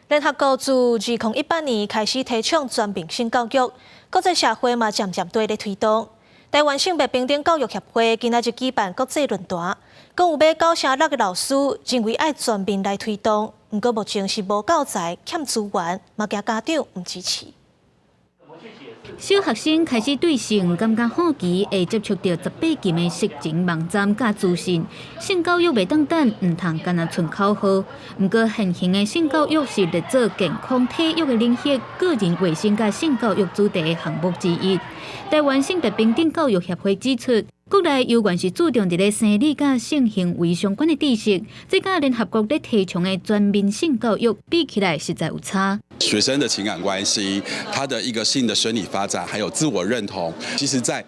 聯合國自2018年開始提倡全民性教育，國際社會嘛漸漸對咧推動。台灣性別平等教育協會今仔日舉辦國際論壇，講有欲9成6的老師認為愛全面來推動，毋過目前是無教材、欠資源，嘛驚家長毋支持。小學生開始對性感覺好奇，會接觸著18禁的色情網站佮資訊。性教育袂當等，毋通干焦賰口號。毋過現行的性教育是列做健康體育的領域，個人衛生佮性教育主題的項目之一。台灣性別平等教育協會指出，國內猶原是注重佇咧生理佮性行為相關的知識，這佮聯合國咧提倡的全民性教育比起來，實在有差。學生的情感關係，他的一個性的生理發展，還有自我認同，其實在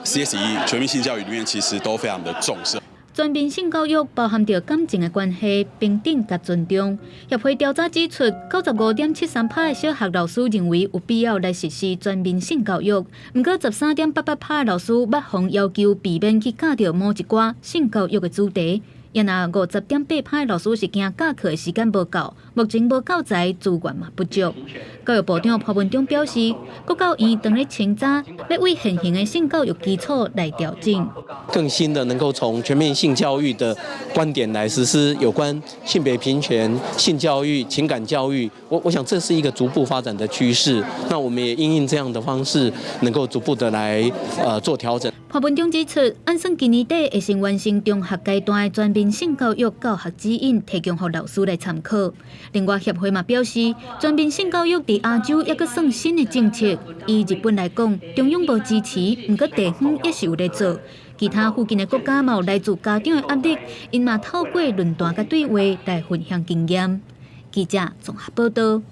CSE 全民性教育裡面，其實都非常的重視。全民性教育包含著感情的關係、平等佮尊重。協會調查指出，95.73%的小學老師認為有必要來實施全民性教育。毋過13.88%的老師捌予人要求避免去教著某一寡性教育的主題。也若50.8%的老師是驚教課的時間無夠，目前無教材資源嘛不足。教育部長潘文忠表示，國教院當咧清查，欲為現行的性教育基礎來調整。更新的能夠從全面性教育的觀點來實施有關性別平權、性教育、情感教育，我想這是一個逐步發展的趨勢。那我們也因應這樣的方式，能夠逐步的來做調整。潘文忠指出，按算今年底會先完成中學階段的全民性教育教學指引，提供予老師來參考。另外，協會嘛表示，全民性教育佇亞洲猶閣算新的政策。以日本來講，中央無支持，毋過地方也是有咧做。其他附近的國家嘛有來自家長的壓力，𪜶嘛透過論壇佮對話來分享經驗。記者綜合報導。